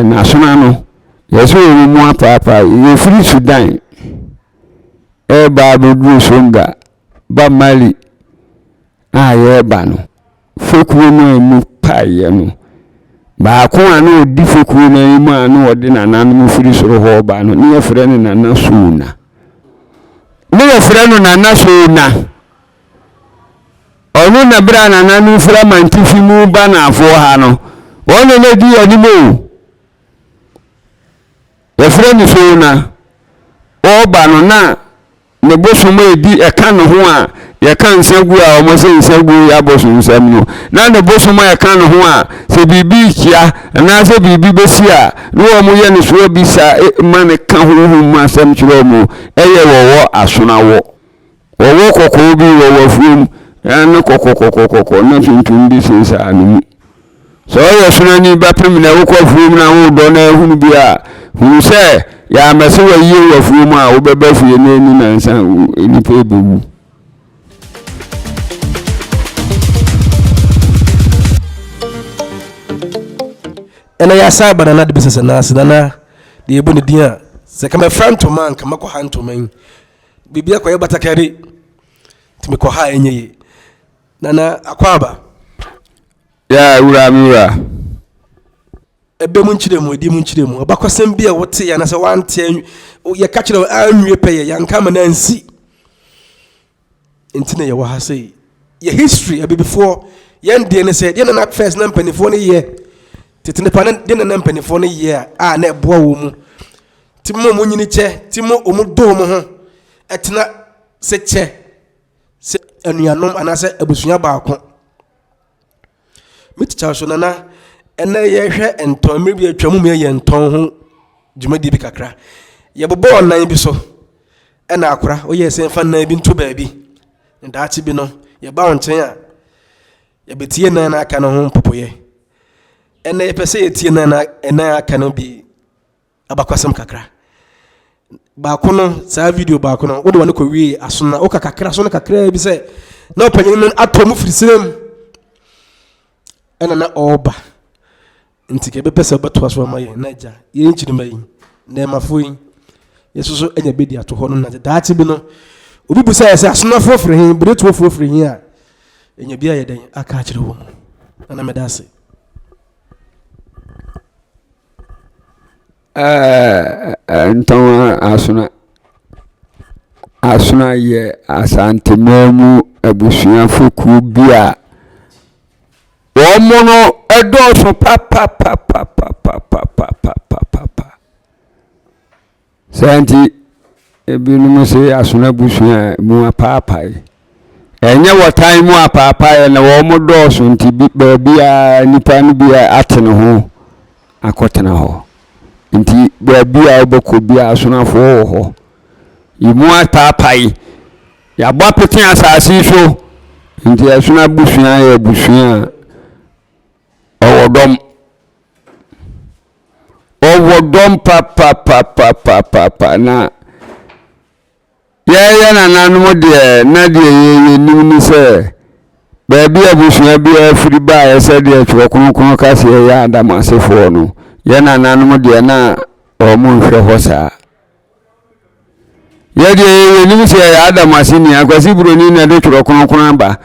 N'asono ano, yɛsɛ wɔn mu apaapae. Yɛfiri Sudan ɛreba abɛduru Songa ba Mali a yɛreba no, fekuo no a emu paeɛ no, baako a na ɔdi fekuo no anim a na ɔde nananom firi soro hɔ reba no, ne yɛfrɛ no Nana Soona. Ne yɛfrɛ no Nana Soona. Ɔno na berɛ a nananom firi amantifi mu ba naafoɔ ha no, wɔn na na ɛdi anim o. Yɛfrɛ no Soona. Ɔreba no na ne bosom a ɛdi ɛka ne ho a yɛka nsa gu a wɔn sɛ nsa gu yɛ abosonsɛm no, na ne bosom a ɛka ne ho a sɛ biribi rekyia anaasɛ biribi bɛsi a na wɔn yɛ ne so abisa ma ne ka honhom mu asɛm kyerɛ wɔn ɛyɛ wɔwɔ asonawɔ. Wɔwɔ kɔkɔɔ bi wɔ w'afuom, ɛne kɔkɔkɔkɔkɔkɔ na tuntum bi sensaa ne mu. Sɛ ɔyɛ sonani bɛpem na wokɔ afuom na wodɔ na ahunu bi a, hunu sɛ yɛammɛse wayie wɔ afuom a wobɛba fie na ɛni nansa nnipa ɛbɛwu. Ɛnɛ yɛasan aba Nana de bɛsɛsɛ nan ase. Nana deɛ yɛbɔ ne din a, sɛ ka mɛfra ntoma a nka mɛkɔ ha ntoma yi. Biribi akɔyɛ batakari nti mekɔ ha a ɛnyɛ yie. Nana Akwaaba. Yeah, wura me wura. Ɛbɛ mu nkyerɛ mu, ɛdi mu nkyerɛ mu. Abakɔsɛm bi a wote anaasɛ wante yɛka kyerɛ wo anwie pɛyɛ, yɛanka ama no ansi. Nti na yɛwɔ ha sei. Yɛ history abibifoɔ yɛn deɛ ne sɛ deɛ nana first na mpanimfoɔ no yɛ tete nipa no deɛ nana mpanimfoɔ no yɛ a na ɛboa wɔn mu. Ti mo wɔn nyini kyɛ, ti mo wɔn dɔ wɔn ho ɛtena sɛ kyɛ sɛ anuanom anaasɛ abusua baako. Me tikya nso nana ɛnɛ yɛhwɛ ntɔn mmerɛ bi atwa mu yɛyɛ ntɔn ho dwumadie bi kakra. Yɛbobɔɔ nan bi so ɛna akora woyɛɛ sɛ mfa nan bi nto baabi. Na daakye bi no yɛba wo nkyɛn a yɛbɛtie nan no aka no ho mpopoeɛ. Ɛnɛ yɛpɛ sɛ yɛtie nan nan aka no bi. Abakɔsɛm kakra. Baako no, saa video baako no, wode wɔn kɔwie aso na woka kakra so no kakraa bi sɛ na ɔpanyin no atɔ mu firi serɛ mu ɛna na ɔreba. Nti ka ɛbɛpɛ sɛ wobɛtoa so ama yɛn na agya yɛn nkyirima yi nnɛɛmafoɔ yi yɛso so anya bɛdi ato hɔ no na daakye bi no obi bu sɛ yɛ sɛ asonafoɔ firi he berɛtuofoɔ firi he a ɛnya bi ayɛ dɛn aka akyerɛ wɔ mu. Nana meda ase. Ntɔn Asona. Asona yɛ Asanteman mu abusuafo kuo bi a wɔn no dɔɔso papapapapapapapapa. Saa nti, ebinom se asono abusua a mu apaapae. Ɛnyɛ wɔtan mu apaapaeɛ na wɔn dɔɔso nti bi baabiara nipa no bi ate ne ho akɔtena hɔ. Nti baabi a wobɛkɔ biara asonafoɔ wɔ hɔ. Emu apaapae. Yɛabɔ apete asase yi so. Nti ɛsono abusua yɛ abusua a ɔwɔ dɔm. Ɔwɔ dɔm papapapapapa na yɛyɛ nananom deɛ na deɛ yɛnim ne sɛ baabi abusua biara firi baeɛ sɛdeɛ Twerɛ Kronkron ka sɛ yɛyɛ Adam asefoɔ no, yɛ nananom deɛ na wɔn nhwɛ hɔ saa. Yɛ deɛ yɛnim sɛ yɛyɛ Adam aseni, Akwasi Buroni na ɛde twerɛ kronkron aba.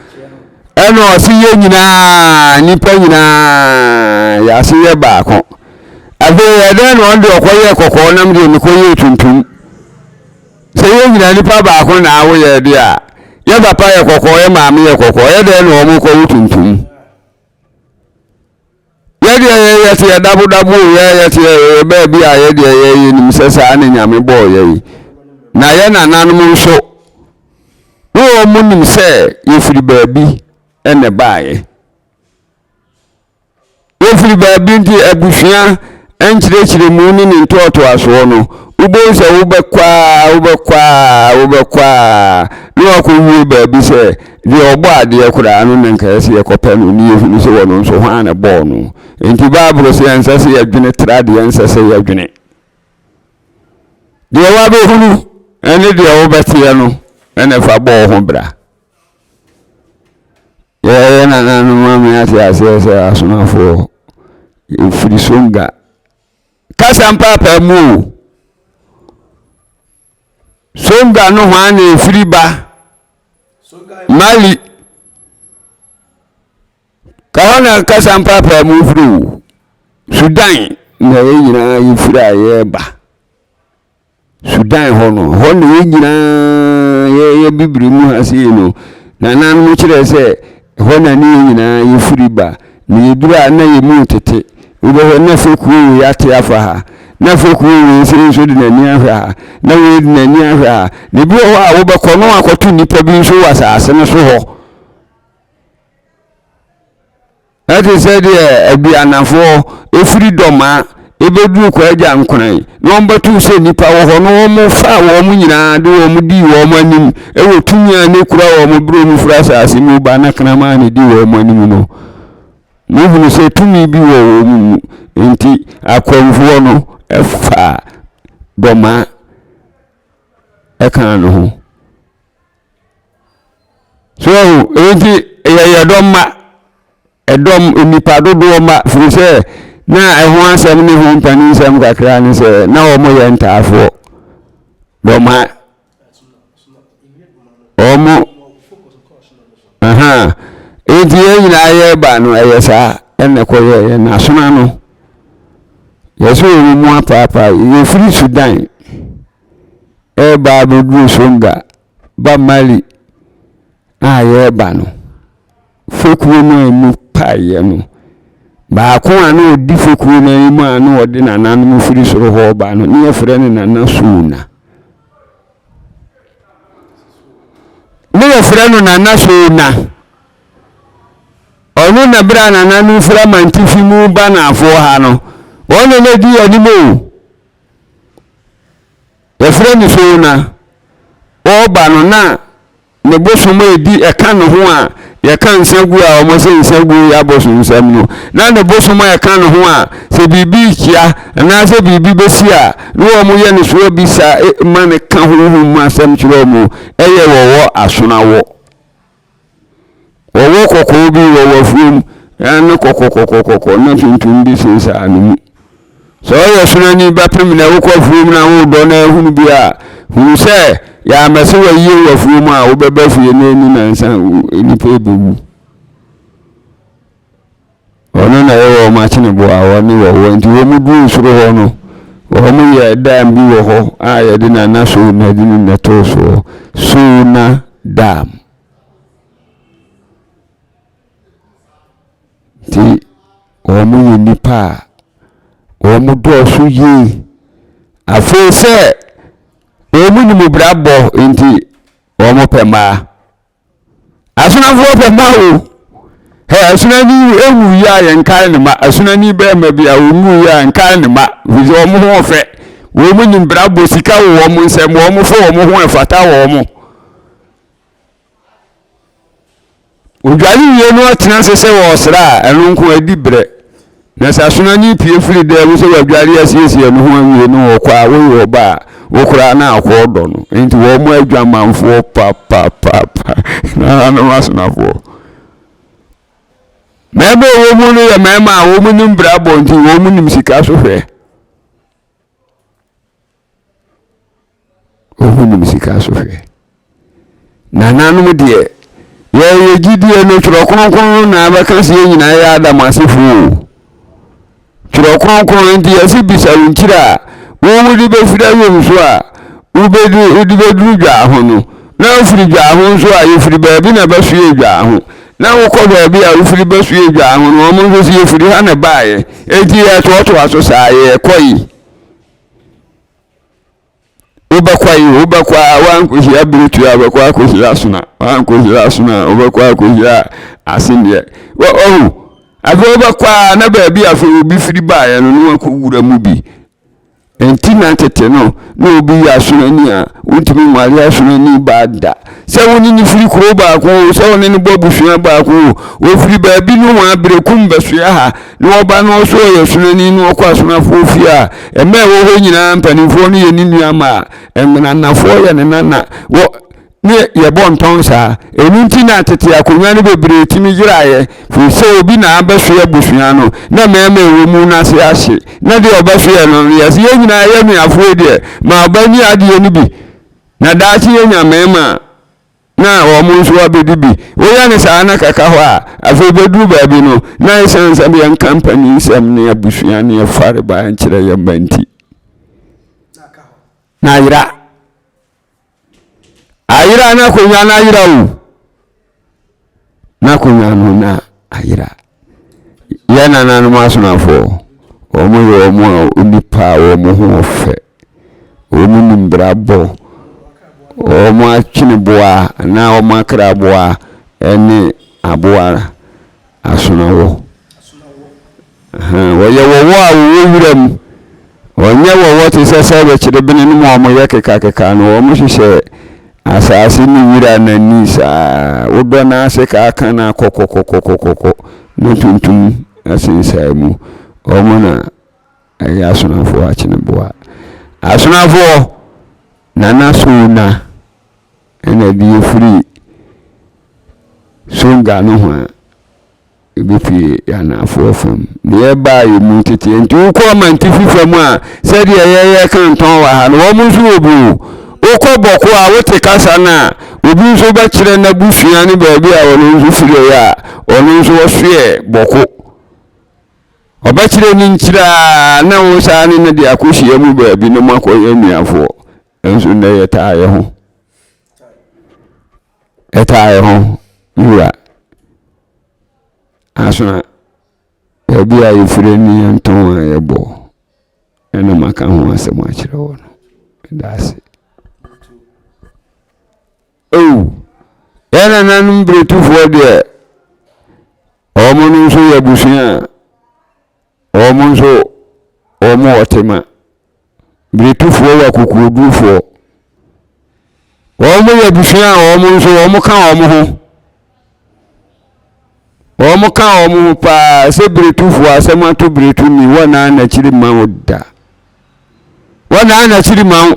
Ɛna ɔse yɛ nyinaa, nnipa nyinaa, yɛ ase yɛ baako. Afei ɛdɛn na ɔno deɛ ɔkɔyɛɛ kɔkɔɔ nam deɛ mekɔyɛɛ tuntum. Sɛ yɛ nyinaa nipa baako na awo yɛ deɛ a, yɛ papa yɛ kɔkɔɔ, yɛ maame yɛ kɔkɔɔ, yɛ dɛn na wɔn kɔwo tuntum. Yɛ deɛ yɛ yɛ teɛ dabodabo o yɛ yɛ teɛ yɛ baabi a yɛ deɛ yɛ yɛ nim sɛ saa ne nyame bɔɔ yɛ yi na yɛ nananom nso ne wɔn mo nim sɛ yɛfiri baabi ɛna baayɛ yɛfiri baabi nti abusua nkyerɛkyerɛmu ne ne ntoatoasoɔ no Wobɛhu sɛ wobɛkɔ ara, wobɛkɔ ara, wobɛkɔ ara na wakɔwie baabi sɛ deɛ ɔbɔ adeɛ koraa no na nka ɛsɛ yɛkɔpɛ no ne yɛhunu sɛ wɔno nso hwan na ɛbɔɔ no. Enti Bible sɛ ɛnsɛ sɛ yɛdwene tra deɛ ɛnsɛ sɛ yɛdwene. Deɛ wabɛhunu ne deɛ wobɛteɛ no ɛna ɛfa bɔɔ ho bra. Yɛyɛ nananom ame ate aseɛ sɛ asomafoɔ ɛfiri Songa. Kasa mpaapaa mu o. Songa no hwan na ɛfiri ba? Mali. Ka hɔ na kasa mpaapaa mu firi o. Sudan na yɛn nyinaa yɛfiri a yɛreba. Sudan hɔ no, hɔ na yɛn nyinaa yɛyɛ bibiri mu ha sei no, nananom kyerɛ sɛ hɔ na ne yɛn nyinaa yɛfiri ba. Na yɛduru a na yɛn mu tete. Wobɛhwɛ na fekuo wei ate afa ha, na fekuo wei sei nso de n'ani ahwɛ ha, na wei de n'ani ahwɛ ha. Na ebi wɔ hɔ a wobɛkɔ na wakɔto nnipa bi nso wɔ asase no so hɔ. Ɛte sɛ deɛ aduanafoɔ firi Dɔma bɛduru Kwagya Nkoran na wɔbɛtoo sɛ nnipa wɔ hɔ na wɔfaa wɔn nyinaa de wɔn dii wɔn anim wɔ tumi a na ɛkura wɔn berɛ wɔn firi asase mu ba na kraman na ɛdi wɔn anim no. Mohunu sɛ tumi bi wɔ wɔn mu nti akwanfoɔ no faa Dɔma ɛkaa no ho. So ahu? Enti yɛyɛ dɔm mma, ɛdɔm nnipa dodoɔ mma, firi sɛ na ɛho asɛm ne ho mpaninsɛm kakra ne sɛ na wɔn yɛ ntaafoɔ. Dɔm ha wɔn aha enti yɛn nyinaa yɛreba no ɛyɛ saa ɛna ɛkɔyɛ yɛn n'asono ano yɛsɛ wɔn mu apaapaa yɛfiri Sudan ɛreba abɛduru Songa ba Mali a yɛreba no, fekuo no a emu paeɛ no, baako a na ɔdi fekuo no anim a na ɔde nananom firi soro hɔ reba no, ne yɛfrɛ no Nana Soona. Ne yɛfrɛ no Nana Soona. Ɔno na berɛ a nananom firi amantifi mu ba naafoɔ ha no, wɔn na na di anim o. Wɔfrɛ no Soona. Ɔreba no na ne bosom a ɛdi ɛka ne ho a yɛka nsa gu a wɔn sɛ nsa gu yɛ abosonsɛm no na ne bosom a ɛka ne ho a sɛ biribi rekyia anaasɛ biribi bɛsi a na wɔn yɛ ne soɔ bisa e, ma ne ka honhom mu asɛm kyerɛ wɔn ɛyɛ wɔwɔ asonawɔ. Wɔwɔ kɔkɔɔ bi wɔ w'afuom, ɛne kɔkɔkɔkɔkɔ na tuntum bi sensaa ne mu. Sɛ ɔyɛ sonani bɛpem na wokɔ afuom na wodɔ na ahunu bi a, hunu sɛ yɛamɛse wayie wɔ afuom a wobɛba fie na ɛni nansa nnipa ɛbɛwu. Ɔno na ɛyɛ wɔn akyeneboa a wɔne wɔwɔ nti wɔn duru soro hɔ no wɔn yɛ dam bi wɔ hɔ a yɛde Nana Sona de ne na too soɔ Sona Dam nti wɔn yɛ nnipa a wɔn dɔɔso yie afei sɛ wɔn nim bra bɔ nti wɔn pɛ mmaa. Asonafoɔ pɛ mma o. Hɛ asunani ewu yi a yɛn kae ne ma. Asunani bɛrima bi a wɔn yi a nkae ne ma. Firi sɛ wɔn ho ɔfɛ. Wɔn nim bra bɔ sika wɔ wɔn nsam. Wɔn fo wɔn ho ɛfata wɔn. Odware wie no atena ase sɛ wɔresra a ɛno nko adi brɛ. Na sɛ asonani pue firi dan mu sɛ wadware asiesie ne ho awie na ɔkɔ a, woyɛ ɔba a, wo koraa na akɔ ɔdɔ no. Enti wɔn adwamanfoɔ papapaapa, nananom asonafoɔ. Mmarima a ɛwɔ mu no yɛ mmarima a wɔn nim brabɔ nti wɔn nim sika so hwɛ. Wɔn nim sika so hwɛ. Nananom deɛ, yɛyɛ gyidie no, Twerɛ Kronkron no na abɛka sɛ yɛn nyinaa yɛ Adam asefoɔ o. Twerɛ Kronkron nti yɛse bisa wo nkyiri a wo wode bɛfiri ayom so a wobɛdu wode bɛduru dwaa ho no, na wofiri dwaa ho nso a yɛfiri baabi na bɛsoɛ dwaa ho, na wokɔ baabi a wofiri bɛsoɛ dwaa ho no, wɔn nso sɛ yɛfiri ha na ɛbaeɛ, enti yɛtoatoa so saa yɛkɔ yi. Wobɛkɔ yi, wobɛkɔ a woankɔhyia Biretu a wobɛkɔ akɔhyia Asona, woankɔhyia Asona a wobɛkɔ akɔhyia Asendeɛ. Wahu? Afei wobɛkɔ a na baabi afei obi firi baeɛ no na wakɔwura mu bi. Nti na tete no na obi yɛ asonani a wontumi nware asonani baa da. Sɛ wo ne no firi kuro baako o, sɛ wo ne no bɔ abusua baako o, wɔfiri baabi nohoa Berekum bɛsoɛ ha na wɔba na ɔso ɔyɛ sonani na ɔkɔ asonafoɔ fie a, mma ɛwɔ hɔ nyinaa mpanimfoɔ no yɛ ne nua mmaa, mmenanafoɔ yɛ ne nana. Wɔ. Ne yɛbɔ ntɔn saa. Ɛno nti na tete akonnwa no bebree tumi yeraeɛ, firi sɛ obi na abɛsoɛ abusua no, na mmarima ɛwɔ mu no ase ahye. Na deɛ ɔbɛsoɛ no no, yɛse yɛn nyinaa yɛ anuafoɔ deɛ, ma ɔba nni adeɛ no bi, na daakye yɛnya mmarima a, na wɔn nso abɛdi bi. Woyɛ no saa na kaka hɔ a, afei bɛduru baabi no, na ɛsiane sɛ yɛnka mpaninsɛm ne abusua ne ɛfarebaeɛ nkyerɛ yɛn mma nti, na ayera. Ayera na akonnwa no ayera o. Na akonnwa no na ayera. Yɛn nananom asonafoɔ, wɔn yɛ wɔn a onipa a wɔn ho ɔfɛ. Wɔn nim brabɔ. Wɔn atweneboa anaa wɔn akraboa ne aboa Asonawɔ. Ahaa, wɔyɛ wɔwɔ a wɔwɔ wura mu. Wɔnyɛ wɔwɔ te sɛ sɛbɛkyerebene no mu a wɔyɛ kekakeka no. Wɔhyehyɛ asaase ne wira no ani saa. Wodɔ no ase kaaka no akɔkɔkɔkɔkɔkɔ na tuntum asensan mu. Wɔn na ɛyɛ asonafoɔ akyeneboa. Asonafoɔ, Nana Sona ɛna ɛde yɛfiri Songa nohoa ɛbɛpue yɛn anaafoɔ fam. Na yɛbaa yɛ mu tete. Nti wokɔ amantifi fam a, sɛdeɛ yɛyɛ ka ntɔn wɔ ha no, wɔn nso wɔ bi o. Wokɔ bɔko a, wote kasa no a, obi nso bɛkyerɛ n'abusua ne baabi a ɔno nso firiɛ a, ɔno nso ɔsoɛ bɔko. Ɔbɛkyerɛ ne nkyiri a, na wo saa ne no de akɔhyia mu baabi na moakɔyɛ anuafoɔ. Nso nnɛ yɛtaa yɛ ho. Ɛtaa yɛ ho, me wura. Asona, baabi a yɛfiri ne yɛn tɔn a yɛbɔ ɛna maka ho asɛm akyerɛ wɔ no. Meda ase. Oh, yɛn nananom beretufoɔ deɛ, wɔn no nso yɛ abusua a wɔn nso wɔn wɔ tema. Beretufoɔ wɔ akokoɔdurufoɔ. Wɔn yɛ abusua a wɔn nso wɔn ka wɔn ho. Wɔn ka wɔn ho paa sɛ beretufoɔ asɛm ato beretuni wɔn nan n'akyiri ma wo da. Wɔn nan n'akyiri ma wo.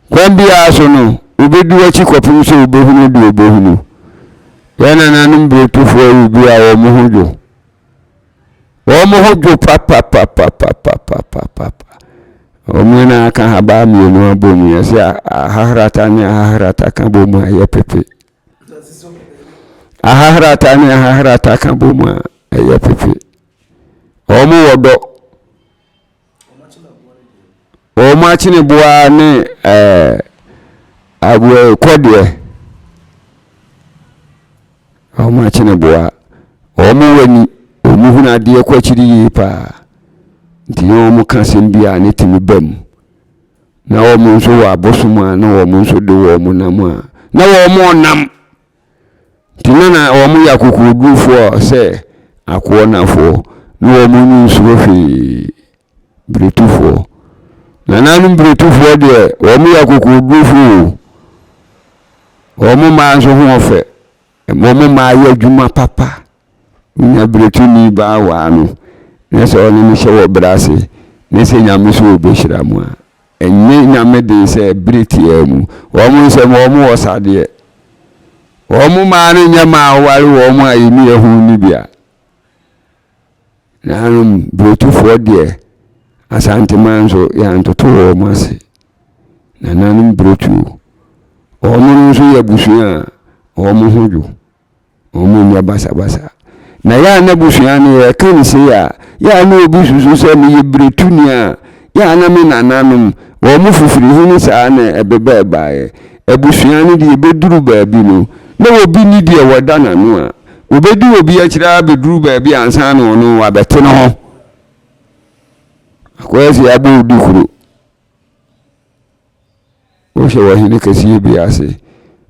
Kwan biara so no, wobɛdi w'akyi kɔpem sɛ wobɛhunu deɛ wobɛhunu. Yɛn nananom beretufoɔ yɛ bi a wɔn ho dwo. Wɔn ho dwo papapapapapapapa. Wɔn nyinaa ka habaa mmienu abom yɛ sɛ ahahrata ne ahahrata ka bom a ɛyɛ pepe. Ahahrata ne ahahrata ka bom a ɛyɛ pepe. Wɔn wɔ dɔ. Wɔn akyeneboa ne ɛɛ aboa kɔdeɛ. Wɔn akyeneboa. Wɔn wɔ ani, wɔhunu adeɛ kɔ akyiri yie pa ara. Nti ne wɔka asɛm bi a ne tumi ba mu. Na wɔn nso wɔ abosom a na wɔn nso de wɔn nam a na wɔnam. Nti na na wɔyɛ akokoɔdurufoɔ sɛ akoɔnafoɔ, na wɔn nsuro hwee, biretufoɔ. Nananom biretufoɔ deɛ, wɔyɛ akokoɔdurufoɔ o. Wɔn mmaa nso ho ɔfɛ. Wɔn mmaa yɛ adwuma papa. Wonya biretuni baa waa no, na sɛ ɔne no hyɛ wɔ brɛ ase, na sɛ Nyame so ɔbɛhyira mo a, Ɛnyɛ Nyame den sɛ bere tiaa mu. Wɔn nsɛm, wɔn wɔ sadeɛ. Wɔn mmaa no nyɛ mmaa a wɔware wɔn a yɛnni ɛho no bi a. Nanom Biretufoɔ deɛ, Asanteman nso yɛantoto wɔn ase. Nananom Biretuo, wɔn nso yɛ abusua a wɔn ho dwo. Wɔnyɛ basabasa. Na yɛ a na abusua no yɛka no sei a, yɛ a na obi susu sɛ meyɛ biretuni a, yɛ a na me nananom, wɔn fifiri hene saa na ɛbebɛɛ baeɛ. Abusua no deɛ ɛbɛduru baabi no, na obi nni deɛ wɔda n'ano a, wɔbɛdi obi akyire ara bɛduru baabi ansa na ɔno wabɛte ne ho. Akɔyɛ sɛ yɛabɔ wo dukuro. Wohyɛ wɔ hene kɛseɛ bi ase.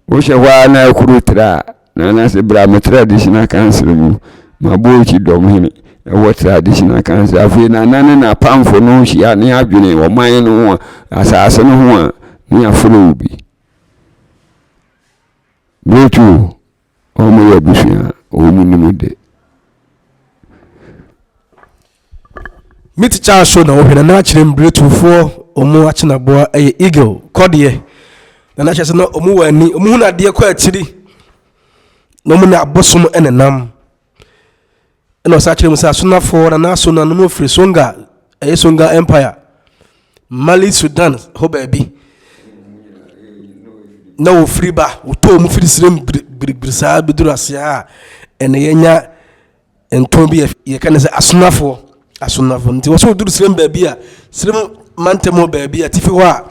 Wohyɛ hɔ ara na akuro tra a, na anaasɛ bra me traditional council mu. Mabɔ akyi dɔm hene ɛwɔ traditional council. Afei nana ne n'apamfo no hyia ne adwene ɔman no ho a, asase no ho a, ne afrɛ wo bi. Bretu Wɔn yɛ abusua a wɔn nim de. Me teacher show na wohwɛ na na akyerɛ mbiretufoɔ wɔn akyenaboa ɛyɛ eagle kɔdeɛ. Na na kyerɛ sɛ na wɔn wɔ ani, wɔn hunu adeɛ kɔ akyiri, na wɔn ne abosom nenam. Ɛna ɔsan kyerɛ mu sɛ asonafoɔ na n'asona no mu firi Songa, ɛyɛ Songa Empire, Mali Sudan hɔ baabi. Na wɔfiri ba, wɔtɔɔ mu firi serem biribiri saa bɛduru aseɛ a ɛna yɛnya ntɔn bi yɛka no sɛ asonafoɔ asonafoɔ nti wɔsɛ wɔduru serem baabi a serem mantam hɔ baabi a tifi hɔ a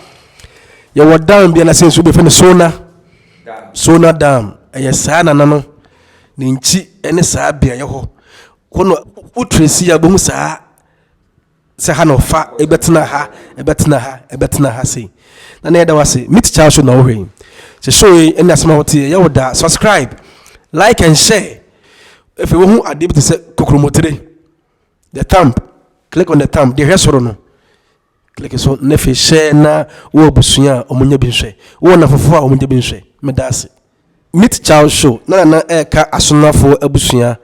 yɛwɔ dam bi anasɛ nsuo bɛfɛ no sona sona dam ɛyɛ saa nana no ne nkyi ne saa beaeɛ hɔ hɔ no wotresi a wobɛhu saa sɛ ha na ɔfa ɛbɛtena ha ɛbɛtena ha ɛbɛtena ha sei na na yɛda wase me teacher so na wohwɛ yi sɛ show yi ɛne asɛm a wote yɛ wo da subscribe like and share afei wohu adeɛ bi te sɛ kokromotire the thumb click on the thumb deɛ hwɛ soro no click so na afei share na wɔ abusua a wɔn nya bi nhwɛ wɔ nafofoɔ a wɔn nya bi nhwɛ meda ase meet child show na nana ɛreka asonafoɔ abusua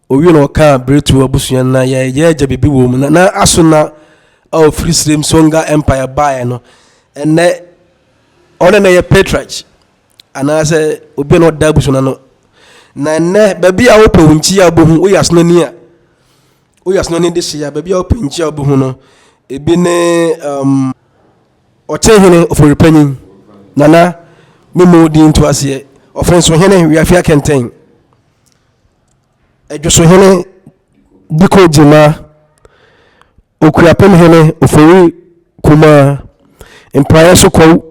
Owie na ɔkaa Bretuo abusua no na yɛyɛ agya biribi wɔ mu na na Asona a ɔfiri Sirem Songa Empire baeɛ no ɛnɛ ɔno na ɛyɛ patriarch anaasɛ obi a na ɔda abusua no ano na ɛnɛ baabi a wopɛ wo nkyi a wobɛhu woyɛ asonani a woyɛ asonani de hye a baabi a wopɛ nkyi a wobɛhu no ebi ne um, Ɔkyehene Oforipanyin Nana Memo din nto aseɛ Ɔfensohene Wiafia Kɛntɛn Adwosohene Diko Gyimah, Okuapemhene Ofori Kumaa, Mpraeɛ so Kwawu,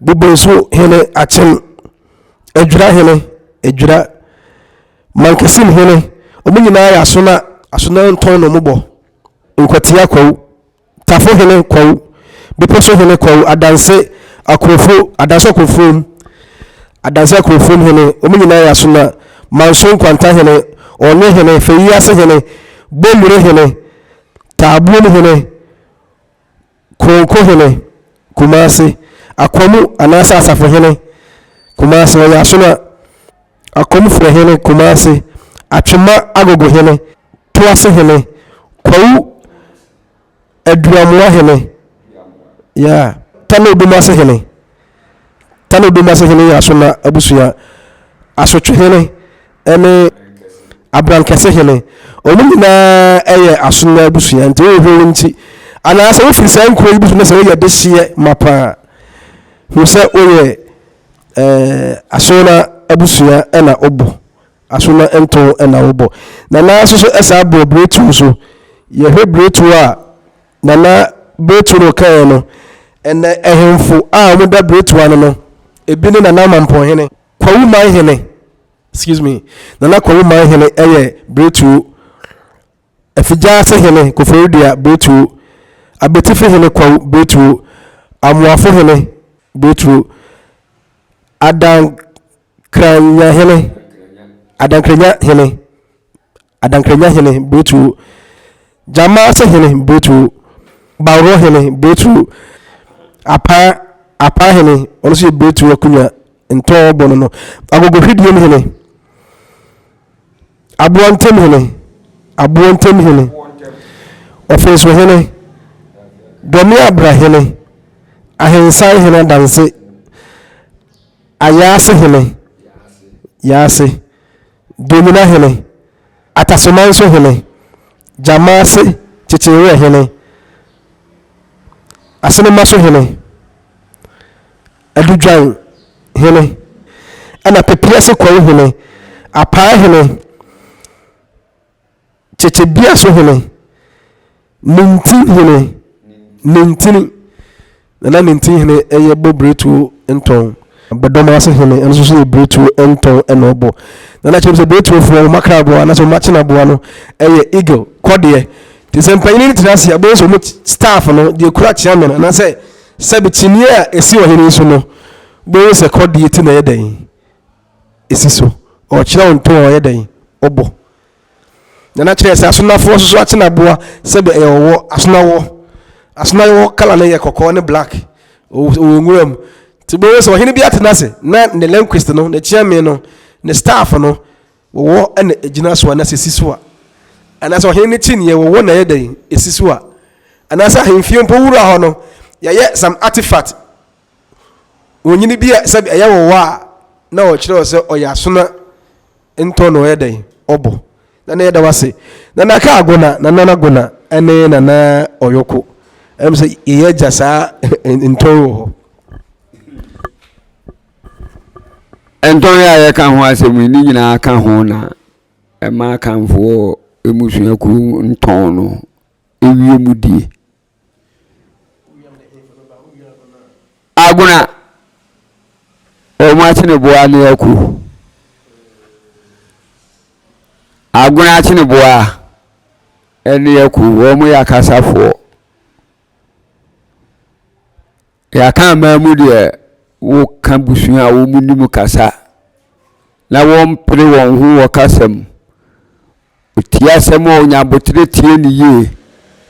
Bobenso Hene Akyem, Adwira Hene Adwira, Mankasim Hene, wɔn nyinaa yɛ Asona, Asona ntɔn na wɔbɔ, Nkwatia Kwawu. Tafo hene Kwawu, Bepɔ so hene Kwawu, Adanse Akurofo, Adanse Akurofuom, Adanse Akurofuom hene, wɔn nyinaa yɛ Asona, Manso Nkwanta hene, Ɔnwe hene, Feyiase hene, Bommire hene, Taabuom hene, Kronko hene, Kumase, Akwamu anaasɛ Asafo hene, Kumase, ɔyɛ Asona, Akomfrɛ hene, Kumase, Atwema Agogo hene, Toase hene, Kwawu Aduamoa hene, yeah, Tano Odumase hene, Tano Odumase hene yɛ Asona abusua, Asotwe hene ne Abrankɛse hene. Wɔn nyinaa yɛ Asona abusua nti wohwɛ wo nti anaasɛ wofiri saa nkuro yi bi so na sɛ woyɛ dehyeɛ mapa a, hu sɛ woyɛ eh, Asona abusua na wobɔ. Aso na ntow na wobɔ. Nana nso so saa bɔ biretuo so. Yɛhwɛ biretuo a, Nana biretuo no ɔkaeɛ no, ɛnɛ ɛhemfo a wɔda biretuo ano no, ebi ne Nana Mampɔnhene, Kwawu Manhene, excuse me, Nana Kwawu Manhene yɛ biretuo, Afigyaase Hene Koforidua biretuo, Abetifi Hene Kwawu biretuo, Amoafo Hene biretuo, Adan Kranyahene, Adankranya hene, Adankranya hene Bretuo, Gyamaase hene Bretuo, Baworo hene Bretuo, Apaa, Apaa hene, ɔno nso yɛ Bretuo akonnwa ntɔn bɔ no no, Agogohwidiem hene, Aboɔ ntam hene, Aboɔ ntam hene, Ɔfenso hene, Dɔme Abra hene, Ahensan hene Adanse, Ayaase hene, Yaase, Donyina hene, Atasomanso hene, Gyamaase Kyekyewerɛ hene, Asenemaso hene, Adudwan hene, ɛna Pepease Kwawu hene, Apaa hene, Kyekyebiaso hene, Ninti hene, Nintini, na na Ninti hene yɛ bɔ biretuo ntɔn. Bɛdɔm ase hene ɛno nso so yɛ biretuo ntɔn ɛna ɔbɔ. Na na kyerɛ sɛ biretuofoɔ wɔn akraboa anaasɛ wɔn akyenaboa no ɛyɛ eagle kɔdeɛ. Te sɛ mpanyin no tena ase a bɛyɛ sɛ wɔn staff no deɛ kura kyeame no anaasɛ sɛbi kyiniiɛ a ɛsi ɔhene so no bɛyɛ sɛ kɔdeɛ ti na ɛyɛ dɛn ɛsi so. Ɔkyerɛ wo ntɔn a ɔyɛ dɛn ɔbɔ. Nana kyerɛɛ sɛ asonafoɔ nso so akyenaboa sɛdeɛ ɛyɛ ɔwɔ asonawɔ asonawɔ kala no yɛ kɔkɔɔ ne black ɔwɔ nwura mu nti bɛhu sɛ ɔhene bi atena ase na ne linguist no ne kyeame no ne staff no wɔwɔ ɛna ɛgyina so anaasɛ ɛsi so a anaasɛ ɔhene no kyiniiɛ wɔwɔ na ɛyɛ dɛn ɛsi so a anaasɛ ahemfie mpo wura hɔ no yɛyɛ some artifact. Onyini bi a sɛbi ɛyɛ wɔwɔ a na ɔkyerɛ sɛ ɔyɛ asona ntɔn na ɔyɛ dɛn ɔbɔ. Nana yɛda wase. Nana ka agona, nana agona ɛne nana ɔyɔko. Ɛm sɛ yɛyɛ agya saa ntɔn wɔ hɔ. Ntɔn a yɛka ho asɛm yi ne nyinaa ka ho na ɛma Akanfoɔ mmusuakuo ntɔn no ewie mu die. Agona, wɔn akyeneboa ne aku. Agona akyeneboa ne aku, wɔn yɛ akasafoɔ. Yɛaka aman mu deɛ woka busua a wɔn nim kasa na wɔmpere wɔn ho wɔ kasa mu. Ɔtie asɛm a ɔnya aboterɛ tie no yie.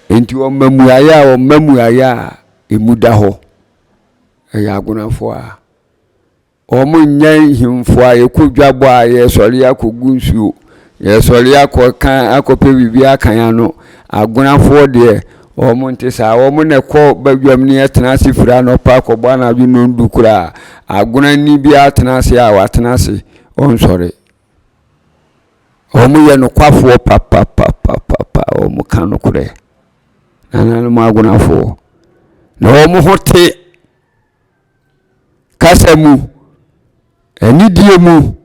Enti ɔma mmuaeɛ a ɔma mmuaeɛ a ɛmu da hɔ. Ɛyɛ agonafoɔ a wɔnyɛ nhemfo a yɛkɔ dwabɔ a yɛsɔre akɔgu nsuo, yɛsɔre akɔka akɔpɛ biribi aka yɛn ano. Agonafoɔ deɛ wɔn nte saa. Wɔn na ɛkɔ badwam ne yɛtena ase firi anɔpa akɔbɔ anadwo nnɔndu koraa. Agonani biara tena ase a watena ase ɔnsɔre. Wɔyɛ nokwafoɔ papapapapa, wɔka nokorɛ. Nananom agonafoɔ. Na wɔn ho te kasa mu, anidie mu,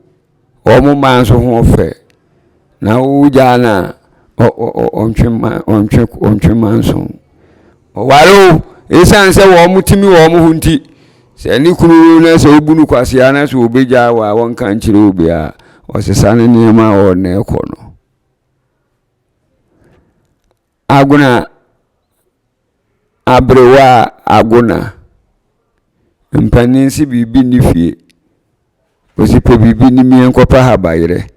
wɔn mmaa nso ho fɛ. Na wogyaa no a, ɔntwe ma ɔntwe ɔntwe manso. Ɔware o, esiane sɛ wɔtumi wɔn ho nti, sɛ ne kunu no na sɛ obu no kwasea na sɛ obegyaa wɔ a wɔnka nkyerɛ obiara, ɔsesa ne nneɛma a ɔwɔ na ɛkɔ no. Agona aberewa agona mpanin se biribi nni fie, ɔsi pɛ biribi ni mie nkɔpɛ ahabayerɛ.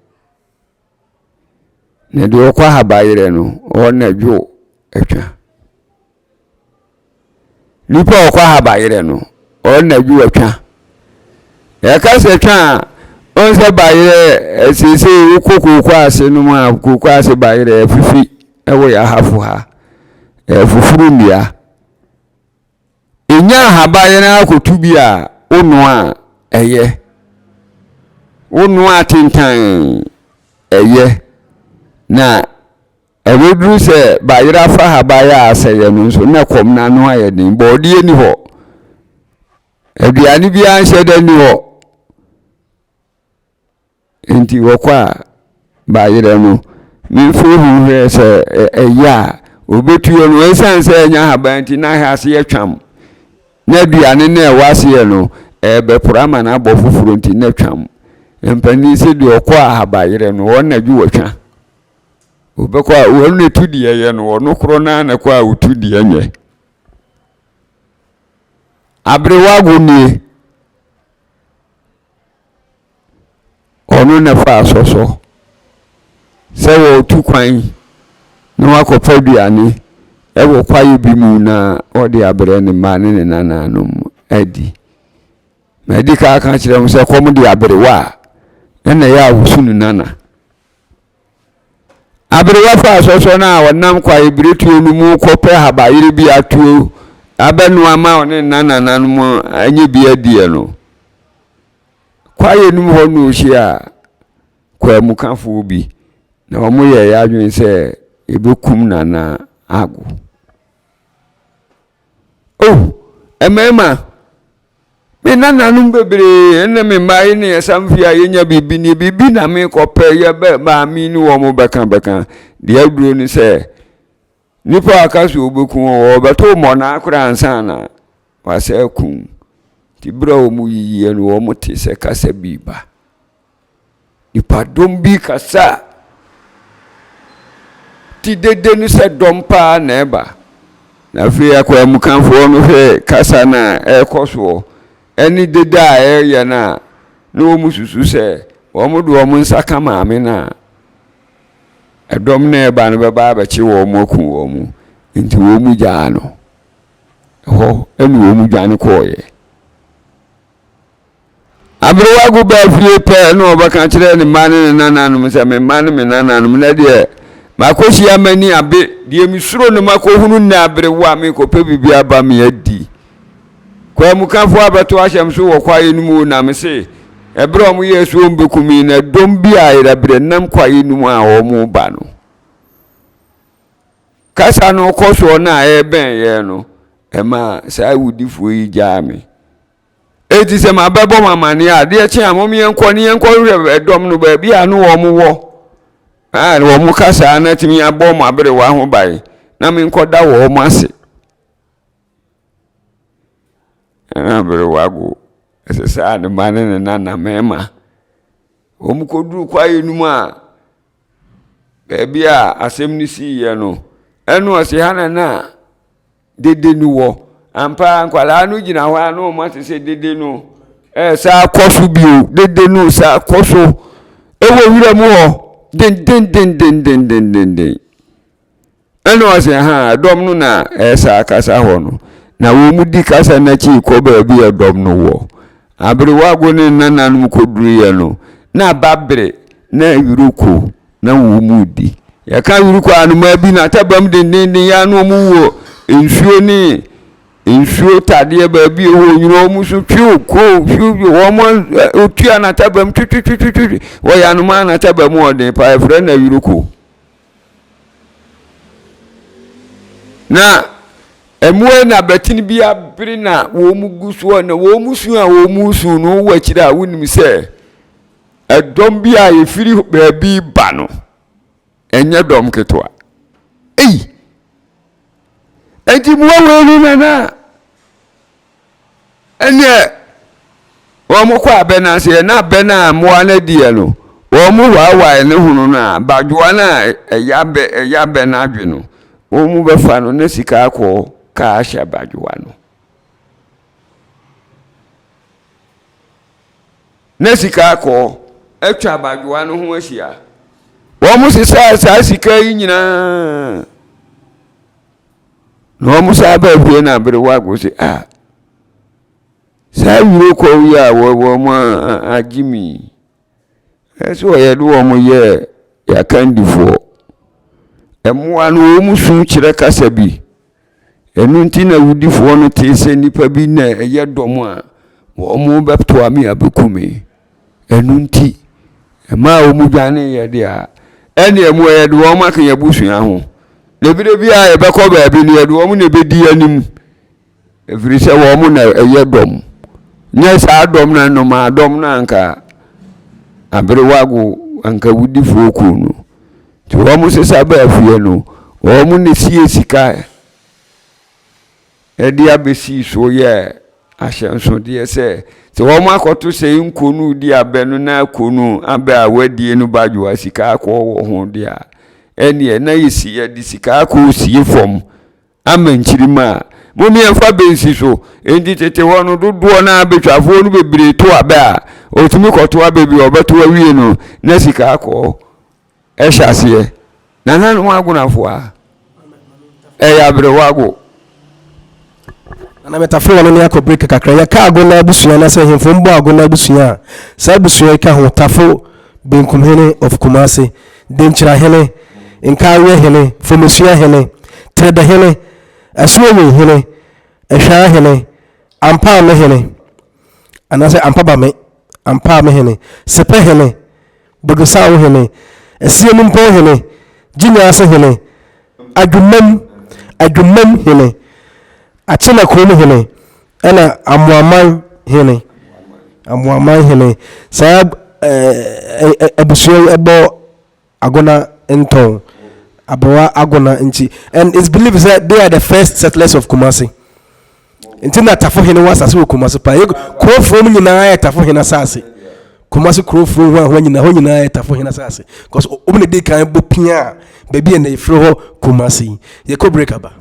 Na deɛ ɔkɔ ahabayerɛ no, ɔno na dwo atwa. Nipa a ɔkɔ ahabayerɛ no, ɔno na dwo atwa. Yɛka sɛ twa a, ɔn sɛ bayerɛ seesei wokɔ kooko ase no mu a, kooko ase bayerɛ afifi wɔ yɛ ahafo ha. Ɛfoforo nnua. Enya ahaban no ara kɔtu bi a, wonoa a, ɛyɛ. Wonoa atentan, ɛyɛ. Na ɛbɛduru sɛ bayerɛ afa ahaban a asɛeɛ no nso, na kɔm no ano ayɛ den. Bɔɔdeɛ nni hɔ. Aduane biara nhyɛ da nni hɔ. Enti wɔkɔ a, bayerɛ no, memfiri ho hwɛ sɛ ɛyɛ a, wɔbɛtuo no. Ɛsiane sɛ ɛnyɛ ahaban nti, na ahɛ aseɛ twam. Na aduane no a ɛwɔ aseɛ no, ɛrebɛporo ama no abɔ foforɔ nti, na twam. Mpanin sɛ deɛ ɔkɔ ahabayerɛ no, wɔn na dwo wɔtwa. Wɔbɛkɔ a, wɔn na ɛtu deɛ ɛyɛ no, wɔn korɔ no ara na ɛkɔ a wɔtu deɛ nyɛ. Aberewa ago nie. Ɔno na ɛfa asɔsɔ sɛ wɔretu kwan na wakɔpɛ aduane wɔ kwaeɛ bi mu na ɔde abrɛ ne mma ne ne nananom adi. Madi kan aka akyerɛ wɔn sɛ kɔm de aberewa a, ɛna ɛyɛ a wɔsu ne nana. Aberewa fa asɔsɔ no a ɔnam kwaeɛ biretuo no mu kɔpɛ habayere bi atuo abɛnoa ma ɔne ne nananom anya bi adiɛ no, Kwaeɛ no mu hɔ na ɔhyiaa kwamukafoɔ bi, na wɔyɛɛ adwene sɛ yɛbɛkum Nana Ago. Oh, mmarima, me nananom bebree ne me mma yi ne yɛsan fie a yɛnya biribi nie, biribi na mekɔpɛ yɛbɛ maame ne wɔn bɛka bɛka. Deɛ aduro ne sɛ, Nnipa a ɔka sɛ ɔbɛku wɔn, wɔbɛto mmɔnaa koraa ansa na wɔasɛ aku. Nti berɛ a wɔyiyiɛ no, wɔte sɛ kasa bi ba. Nipadɔm bi kasa ti dede no sɛ dɔm paa na ɛba. Na afei akwamukafoɔ no hwɛ kasa no a ɛrekɔ soɔ ɛne dede a ɛreyɛ no a, na wɔsusu sɛ wɔde wɔn nsa ka maame no a, Ɛdɔm no a ɛreba no bɛba abɛkye wɔn aku wɔn. Enti wɔgyaa no hɔ na wɔdwane kɔeɛ. Aberewa go baa fie pɛ na ɔbɛka kyerɛɛ ne mma ne ne nananom sɛ, Me mma ne me nananom, nnɛ deɛ makɔhyia m'ani abe, deɛ mesuro no makɔhunu nnɛ aberewa, merekɔpɛ biribi aba me adi. Kwamukafoɔ abɛto ahyɛ me so wɔ kwaeɛ no mu o, na mese, ɛberɛ a wɔyɛɛ sɛ wɔbɛku me na dɔm bi a yerɛberɛ nam kwaeɛ no mu a wɔreba no, kasa no kɔ soɔ no a ɛrebɛn yɛn no, ɛmaa saa awudifoɔ yi gyaa me. Enti sɛ mabɛbɔ mo amanneɛ a, adeɛ kye a mom yɛnkɔ ne yɛnkɔhwehwɛ ɛdɔm no baabi a ne wɔn wɔ a wɔn kasa no atumi abɔ mo aberewa ho ban na menkɔda wɔn ase. Ɛna aberewa go ɛsɛ saa ne mma ne ne nana mmarima. Wɔn kɔduru kwaeɛ no mu a baabi a asɛm no siiɛ no, ɛna ɔse ha na na dede no wɔ. Ampa ara nkwadaa no gyina hɔ a na wɔn ate sɛ dede no ɛresa akɔ so bio. Dede no resa akɔ so ɛwɔ wura mu hɔ dendendendendendenden. Ɛna ɔsɛ ha dɔm no na ɛresa akasa hɔ no. Na wɔn di kasa n'akyi kɔ baabi a dɔm no wɔ. Aberewago ne nananom kɔduruiɛ no, na aba bere na awuroko na wɔredi. Yɛka yurukɔ anomaa bi n'atabam dendeenden yɛ ano wɔn wɔ nsuo ne nsuo tadeɛ baabi ɛhɔ nwunu wɔn so twiw koo twiw wɔn otua n'atabam twitwitwitwi wɔyɛ anomaa n'atabam ɔden paa yɛfrɛ no ayuruko. Na mmoa na abɛtene bi abere na wɔn gu soɔ na wɔn su a wɔn su no wɔ akyire a wonim sɛ Ɛdɔm bi a ɛfiri baabi reba no, ɛnyɛ dɔm ketewa. Ei! Enti mmoa wei no nana ɛneɛ wɔn kɔ abɛ no aseɛ na abɛ no a mmoa no adiɛ no wɔn waawae ne hono no a badwoa no a ɛyɛ abɛ ɛyɛ abɛ no adwe no wɔn bɛfa no na sika akɔ kaa ahyɛ badwoa no. Na sika akɔɔ atwa abadwoa no ho ahyia. Wɔsesaa saa sika yi nyinaa. Na wɔn saa baa fie na aberewa ko sɛ, ah, saa wuro kɔw yi a wɔn agye mi yi, ɛsɛ wɔyɛ de wɔn yɛ yɛakandifoɔ. Mmoa no wɔn su kyerɛ kasa bi. Ɛno nti na awudifoɔ no tee sɛ nnipa bi na ɛyɛ dɔm a wɔrebɛtoa me abɛku me. Ɛno nti, ɛmaa wɔn dwaneeɛ deɛ a, ɛnneɛ mu yɛde wɔn aka yɛn abusua ho. Na berɛ bi a yɛbɛkɔ baabi no, yɛde wɔn na ɛbɛdi anim, ɛfiri sɛ wɔn na ɛyɛ dɔm. Nyɛ saa dɔm no nnomaa dɔm no anka aberewago anka awudifoɔ kuo no. Nti wɔn sesa baa fie no, wɔn na sie sika de abɛsii so yɛɛ ahyɛnsodeɛ sɛ, sɛ wɔn akɔto sɛ nko no redi abɛ no na ako no abɛ a wɔadie no badwoa sika akɔɔ wɔ ho deɛ a, ɛnneɛ na yɛsi yɛde sika akɔɔ sie fam ama nkyirimma a, mom yɛmfa bɛ nsi so. Enti tete hɔ no, dodoɔ no ara bɛtwafoɔ no bebree to abɛ a, ɔtumi kɔto abɛ bi a ɔbɛto awie no na sika akɔɔ hyɛ aseɛ. Nananom agonafoɔ a, ɛyɛ aberewago. Nana Metafo wɔn ne akɔ break kakra. Yɛka Agona abusua na sɛ ahemfo mbɔ Agona abusua a, saa abusua yi ka ho, Tafo, Benkumhene of Kumasi, Denkyirahene, Nkaawia-hene, Fomesuahene, Tredehene, Asuowinhene, Ɛhwaahene, Ampaamehene, anaasɛ Ampabame, Ampaamehene, Sepɛhene, Bodosawohene, Asiamumpɔnhene, Gyinyaasehene, Adwumam, Adwumam hene, Akyenakurom hene, ɛna Amoaman hene. Amoaman hene. Saa ɛɛ abusua yi ɛbɔ Agona ntɔn. Aberewa Agona nti. And it's believed sɛ they are the first settlers of Kumasi. Nti na Tafo hene wɔ asase wɔ Kumasi paa. Kurofurom nyinaa yɛ Tafo hene asase. Kumasi kurofurom hɔ a hɔ nyinaa hɔ nyinaa yɛ Tafo hene asase. Because wɔn na di kan bɔ pia a baabi a na efiri hɔ Kumasi. Yɛkɔ break aba.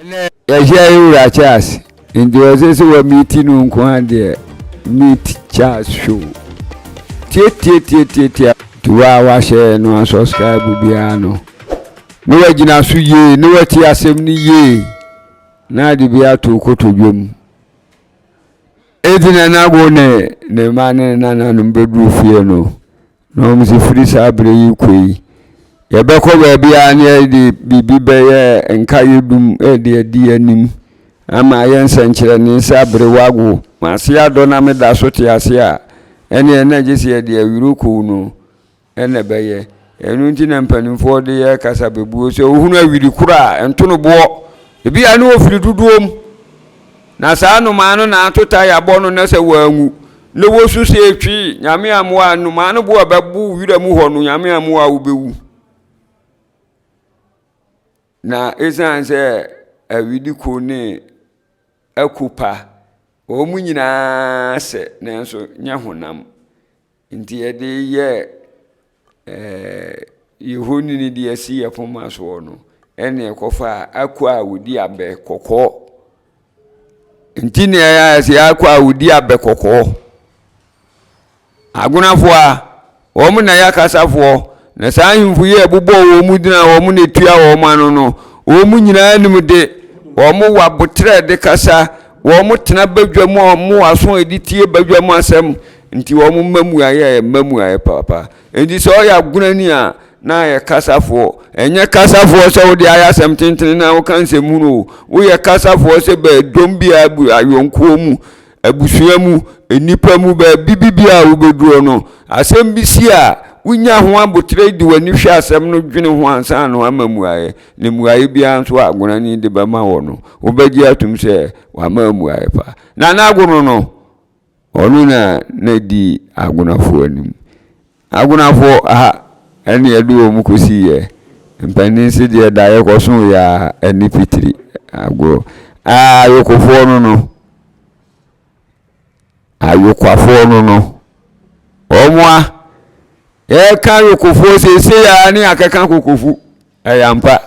Ɛnɛ yɛhyɛ yɛ wura Charles nti ɔsɛ sɛ wɔ meeti no nko ara deɛ meet Charles show tietietietietie nti wo a wahyɛ no asubscribe biara no na wagyina so yie na watie asɛm no yie na ade bi ato kotodwe mu enti na nago ne ne mma ne ne nananom bɛduru fie no Na wɔn sɛ firi saa berɛ yi kɔ yi, yɛbɛkɔ baabi a ne yɛde biribi bɛyɛ nkaeɛ dum de adi anim. Ama ayɛ nsɛnkyerɛnne sɛ aberewa ago. M'ase adɔ na meda so te ase a, ɛnneɛ na gye sɛ yɛde awirokoo no na ɛbɛyɛ. Ɛno nti na mpanimfoɔ de yɛ kasabebuo sɛ wohunu awiri koro a, ɛnto no boɔ. Ebi a ne wɔfiri dodoɔ mu. Na saa nnomaa no na ato taya bɔ no na sɛ wɔanwu na wɔsu sɛ etwi, Nyame ammoa a, nnomaa no bo a ɛbɛbo wira mu hɔ no, Nyame ammoa a wobɛwu. Na esiane sɛ awidiko ne aku pa, wɔn nyinaa sɛ nanso nyɛ honam nti yɛde yɛ ɛɛ yɛn honini de asi yɛn poma soɔ no, ɛnna ɛkɔfaa aku a wɔdi abɛ kɔkɔɔ. Nti na ɛyɛ sɛ aku a wɔdi abɛ kɔkɔɔ. Agonafoɔ a, wɔn na ɛyɛ akasafoɔ, na saa ahemfo yi a ɛbobɔɔ wɔn din a wɔn na ɛtua wɔn ano no, wɔn nyinaa nim de, wɔn wɔ aboterɛ de kasa, wɔn tena badwa mu a wɔn wɔ aso a ɛde tie badwa mu asɛm, nti wɔn mma mmuaeɛ a ɛmma mmuaeɛ paapa. Nti sɛ ɔyɛ agonani a, na ayɛ kasafoɔ. Ɛnyɛ kasafoɔ sɛ wode ayɛ asɛm tentene na woka nsɛmhunu o, woyɛ kasafoɔ sɛ bɛdɔm bi a ayɔnkoɔ mu Abusua mu, nnipa mu, baabi biara a wobɛduro no, asɛm bi si a, wonya ho aboterɛ de w'ani hwɛ asɛm no dwene ho ansa na woama mmuaeɛ. Na mmuaeɛ biara nso a agonani de bɛma wɔ no, wobɛgye atom sɛ wama mmuaeɛ pa. Na n'agono no, ɔno na na di agonafoɔ anim. Agonafoɔ aha ɛne ɛde wɔn kɔsiiɛ. Mpanin se deɛ daeɛ kɔsoo yɛ a ɛne pitiri agorɔ. Ayokofoɔ no no, ayokwafoɔ no no, wɔn a yɛka ayokofoɔ seesei a ne akɛka kokofu, ɛyɛ ampa.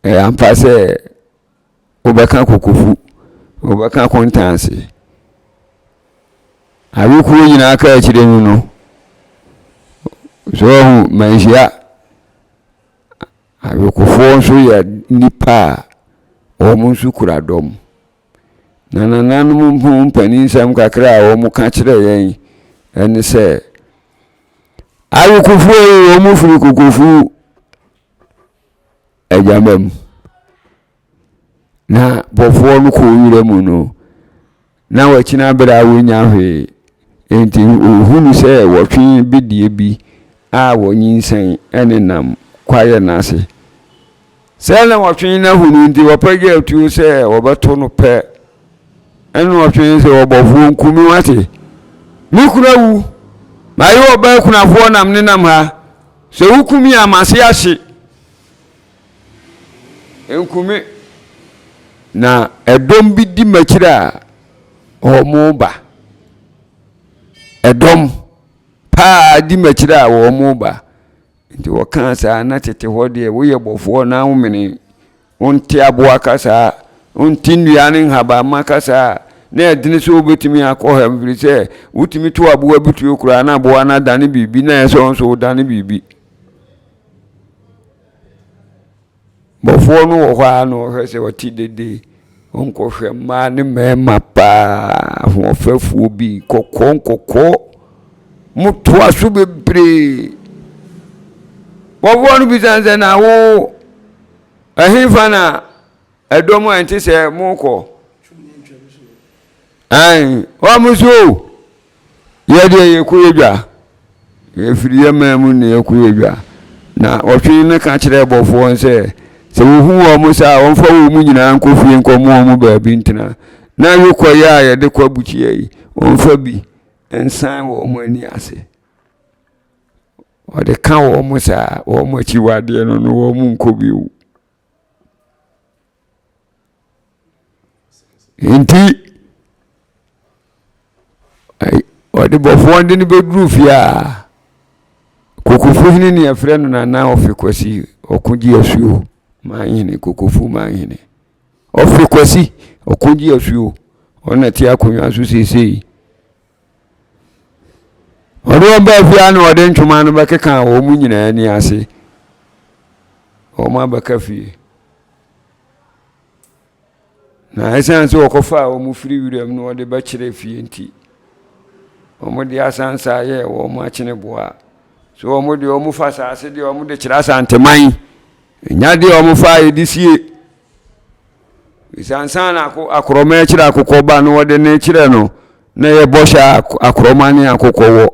Ɛyɛ ampa sɛ wobɛka kokofu, wobɛka kontanse. Awekuo nyinaa ka akyire no no, so ɔho manhyia. Awekofoɔ nso yɛ nnipa a wɔn nso kura dɔm. Na nananom ho mpaninsɛm kakra a wɔka kyerɛ yɛn ɛne sɛ, awekofoɔ yi wɔn firi kokofu agyama mu. Na bɔfoɔ no kɔɔ wira mu no, na wakyini aberɛ a wɔnnya hwee. Enti ɔhunu sɛ wɔtwe bedeɛ bi a wɔnyinsɛn nenam kwaeɛ no ase. Sɛ na wɔtwe no ahunu nti, wɔpagya atuo sɛ wɔbɛto no pɛ. Ɛna ɔtwe sɛ ɔbɔfoɔ nku me wate. Me kunu awu. Mayɛ ɔbaa kunafoɔ nam nenam ha. Sɛ woku me a, m'ase ahye. Nku me. Na ɛdɔm bi di m'akyiri a wɔreba. Ɛdɔm paa di m'akyiri a wɔreba. Nti wɔkaa saa na tete hɔ deɛ woyɛ bɔfoɔ na womene wonte aboa kasa, wonte nnua ne nhabamma kasa a, na ɛdene sɛ wobɛtumi akɔ ha mfiri sɛ wotumi to aboa bi tuo koraa na aboa no adane biribi na ɛyɛ sɛ wo nso wodane biribi. Bɔfoɔ no wɔ hɔ ara na ɔhwɛ sɛ ɔte dede. Ɔnkɔhwɛ mmaa ne mmarima paa ahoɔfɛfoɔ bi nkɔkɔɔ nkɔkɔɔ. Wɔtoa so bebree. Bɔfoɔ no bisa no sɛ na wo ɛhefa na ɛdɔm a ɛnte sɛ mokɔ? Ɛn wɔn nso Yɛ deɛ yɛkɔ yɛ dwa. Yɛfiri yɛ man mu na yɛkɔ yɛ dwa. Na ɔtwe no ka kyerɛɛ bɔfoɔ no sɛ, sɛ wɔhu wɔn saa a, wɔmfa wɔn nyinaa nkɔ fie nkɔmo wɔn baabi ntena. Na yokɔ yɛ a yɛde kɔ abukyia yi, wɔmfa bi nsan wɔn ani ase. Wɔde ka wɔn saa, wɔn akyiwadeɛ no no, wɔn nkɔ bio. Enti ɔdebɔfoɔ de no bɛduru fie a, Kokofu hene ne yɛfrɛ no Nana Ɔfe Kwasi Ɔkogye Asuo Manhene, Kokofu Manhene. Ɔfe Kwasi Ɔkogye Asuo, ɔno na ɛte akonnwa so seesei. Ɔde wɔn baa fie a na ɔde ntoma no bɛkeka wɔn nyinaa ani ase. Wɔn abɛka fie. Na ɛsiane sɛ wɔkɔfaa wɔn firi wiram na wɔde bɛkyerɛ fie nti, wɔde asansa yɛɛ wɔn akyeneboa. So wɔn deɛ wɔfa asase deɛ wɔde kyerɛ Asanteman. Ɛnya deɛ wɔfa a yɛde sie. Ansa na akorɔma rekyerɛ akokɔ ba no, wɔde ne kyerɛ no na ɛyɛ bɔhyɛ a akorɔma ne akokɔ wɔ.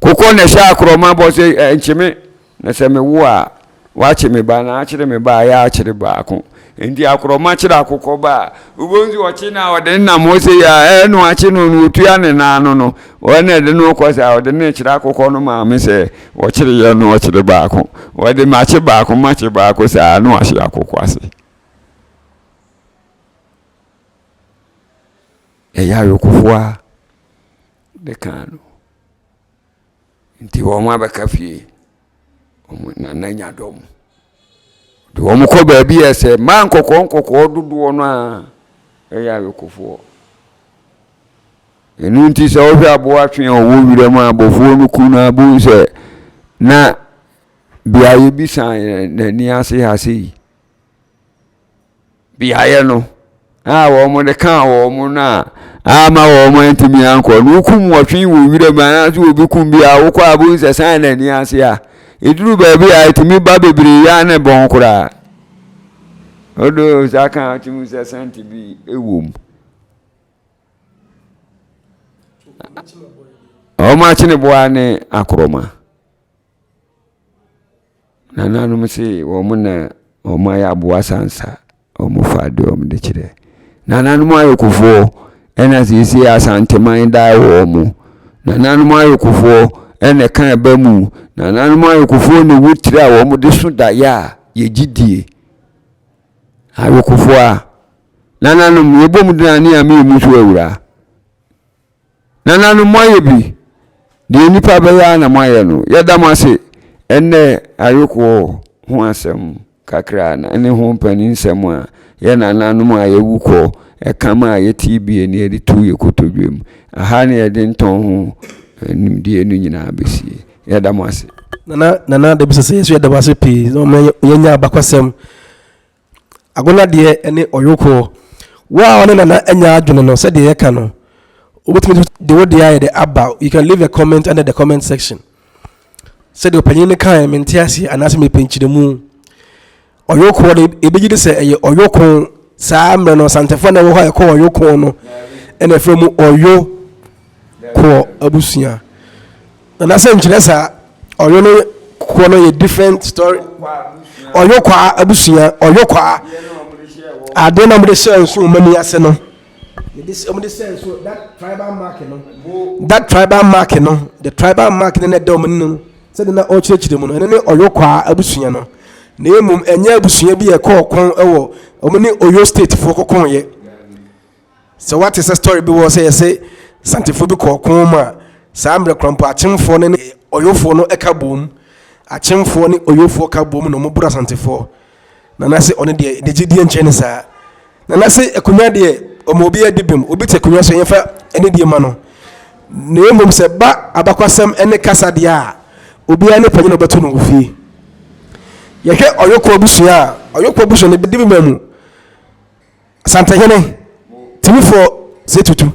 Kokɔ na ɛhyɛ akorɔma bɔ sɛ nkyeme na sɛ mewo a wakye me ba na akyere me ba a yɛ akyere baako. Nti akorɔma kyerɛ akokɔ ba a wobɛhu sɛ ɔkye no a ɔde ne nam hɔ sɛ yɛ a ɛno akye no no ɔtua ne nan ano no ɔne ɛde no kɔ sɛ ɔde ne kyerɛ akokɔ no maame sɛ Wɔkyere yɛn no wɔkyere baako. Wɔde makye baako makye baako saa na wɔahye akoko ase. Ɛyɛ ayokofoɔ a de kan no. Nti wɔn abɛka fie. Wɔn nana nya dɔm. De wɔn kɔ baabi a sɛ mmaa nkɔkɔɔ nkɔkɔɔ dodoɔ no a ɛyɛ ayokofoɔ. Ɛno nti sɛ wohwɛ aboa twe a ɔwɔ wiram a abɔfoɔ no ku no a, bohu sɛ na beaeɛ bi san n'ani ase ha sei. Beaeɛ no a wɔn de kaa wɔn no a ama wɔn antumi ankɔ no, wokum wɔtwe wɔ wiram anaasɛ obi kum bi a wokɔ a bohu sɛ san n'ani ase a ɛduru baabi a ɛtumi ba bebree yɛ a na ɛbɔn koraa. Wode saa ka a wotumi sɛ sɛnte bi wɔ mu. Wɔn akyeneboa ne akorɔma. Nananom se wɔn na wɔayɛ aboa sansa, wɔfa adeɛ wɔde kyerɛ. Nananom ayokofoɔ ɛna seesei Asanteman da wɔn. Nananom ayokofoɔ ɛna ɛka ɛba mu. Nananom ayokofoɔ na ɛwɔ tiri a wɔde so daeɛ a yɛgye die. Ayokofoɔ a. Nananom, yɛbɔ mu dena ne Nyame emu so awura. Nananom, moayɛ bi. Deɛ nnipa bɛyɛ ara na moayɛ no. Yɛda mo ase. Ɛnnɛ ayokoɔ ho asɛm kakra na ne ho mpaninsɛm a yɛ nananom a yɛawu kɔ ɛka maa yɛtee bie ne yɛde too yɛ kotodwe mu. Aha ne yɛde ntɔn ho nimdeɛ no nyinaa bɛsie. Yɛda mo ase. Nana Nana Dabi sɛ yɛso yɛda wo ase pii na ɔma yɛnya abakwasɛm Agonadeɛ ne ɔyokoɔ. Wo a ɔne Nana anya adwene no, sɛdeɛ yɛka no, wobɛtumi de wo deɛ ayɛ dɛ aba. You can leave a comment under the comment section. Sɛdeɛ ɔpanyin no kaeɛ, mente aseɛ anaasɛ mepɛ nkyerɛmu. Ɔyokoɔ no, ebɛgye di sɛ ɛyɛ ɔyoko saa mmerɛ no, Asantefoɔ na ɛwɔ hɔ a ɛkɔ ɔyoko no, ɛna ɛfrɛ mu ɔyokoɔ abusua. Nana sɛ nkyerɛ saa ɔyo no koɔ no yɛ different story. Ɔyo kwaa abusua ɔyo kwaa adeɛ na wɔde hyɛ nso wɔn ani ase no wɔde hyɛ nso that tribal mark no that tribal mark no the tribal mark no na ɛda wɔn ani no sɛde na ɔrekyerɛkyerɛ mu no ɛno ne ɔyo kwaa abusua no na mmom ɛnyɛ abusua bi a ɛkɔɔ kɔn wɔ wɔn ne Oyo state foɔ kɔkɔn yɛ. Sɛ woate sɛ story bi wɔ hɔ sɛ yɛse Santefoɔ bi kɔɔ ko mu a, saa mmerɛ korɔ mpo Akyemfoɔ no ne Oyofoɔ no ka boom. Akyemfoɔ ne Oyofoɔ ka boom na wɔn boro Asantefoɔ. Nana se ɔno deɛ ne gyedie nkyerɛ ne saa. Nana se akonnwa deɛ ɔma obi adi bem, obi te akonnwa so yɛmfa anidie ma no. Na mmom sɛ ba abakwasɛm ne kasa deɛ a, obiara ne panyin a ɔbɛto no wɔ fie. Yɛhwɛ Ɔyokoɔ abusua a, Ɔyokoɔ abusua no di bem mu. Asantehene, Timifoɔ Setutu,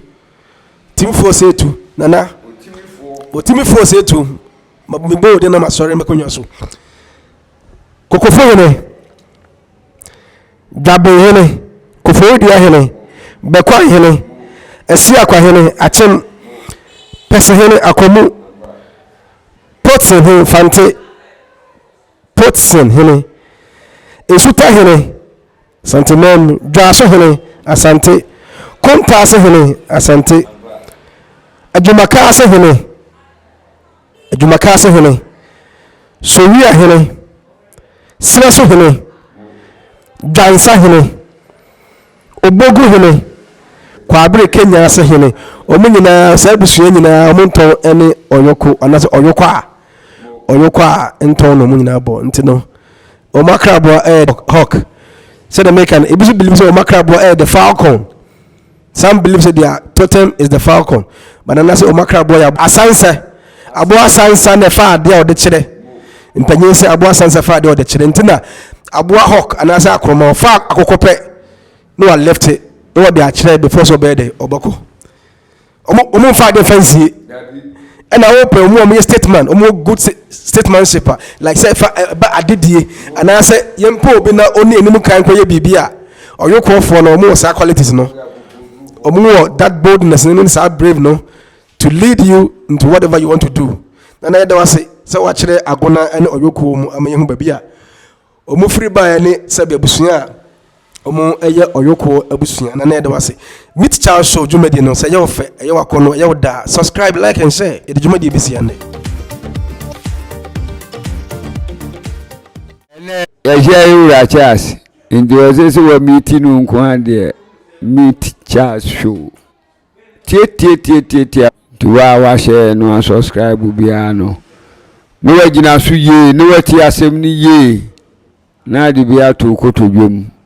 Timifoɔ Setu, Nana, Otimifoɔ Setu, mebɔ wo din na masɔre m'akonnwa so. Kokofohene, Dwabenhene, Koforidua-hene, Bɛkwaehene, Asiakwahene, Akyem, Pɛsehene, Akwamu, Potsenhene, Fante, Potsenhene, Nsutahene, Asanteman, Dwaso hene, Asante, Kontaase hene, Asante, Adwumakaase hene, Adwumakaase hene, Sowia hene, Serɛso hene, Dwansa hene, Obogu hene, Kwabere Kenyaase hene. Wɔn nyinaa, saa abusua nyinaa, wɔn ntɔn ne ɔyɔko anaasɛ ɔyɔkɔ a ɔyɔkɔ a ntɔn na wɔn nyinaa bɔ nti no. Wɔn akraboa yɛ hawk. Sɛdeɛ meka no, ebi nso believe sɛ wɔn akraboa yɛ the falcon. Some believe sɛ their totem is the falcon. But nana sɛ wɔn akraboa yɛ asansa. Aboa asansa na ɛfa adeɛ a ɔde kyerɛ. Mpanyin sɛ aboa asansa fa adeɛ a ɔde kyerɛ. Nti na aboa hawk anaasɛ akorɔma ɔfa akokɔ pɛ na wa lift na wɔde akyerɛ before sɛ ɔbɛyɛ dɛ ɔbɛkɔ. Wɔn mfa adeɛ fa nsie. Ɛna wopɛ wɔn a wɔyɛ stateman, wɔn wɔ good statemanship a, like sɛ fa ɛba adedie anaasɛ yɛmpɛ obi na ɔni anim kan kɔyɛ biribi a, ɔyokoɔfoɔ no wɔn wɔ saa qualities no. Wɔn wɔ that boldness no ne saa brave no to lead you into whatever you want to do. Nana, yɛda wo ase sɛ wakyerɛ Agona ne ɔyokoɔ mu ama yɛhu baabi a wɔn firi baeɛ ne sɛbi abusua a wɔn yɛ ɔyokoɔ abusua. Nana, yɛda wo ase. Meet Charles Show dwumadie no, sɛ ɛyɛ wo fɛ, ɛyɛ wakɔnɔ, ɛyɛ wo daa, subscribe, like and share. Yɛde dwumadie bɛsi ɛnnɛ. Ɛnɛ yɛhyia yɛ wura Charles, nti ɔsɛ sɛ wɔ meet no nko adeɛ. Meet Charles Show, tietietietietie. Nti wo a wahyɛ no asubscribe biara no na wagyina so yie na watie asɛm no yie na ade bi ato kotodwam.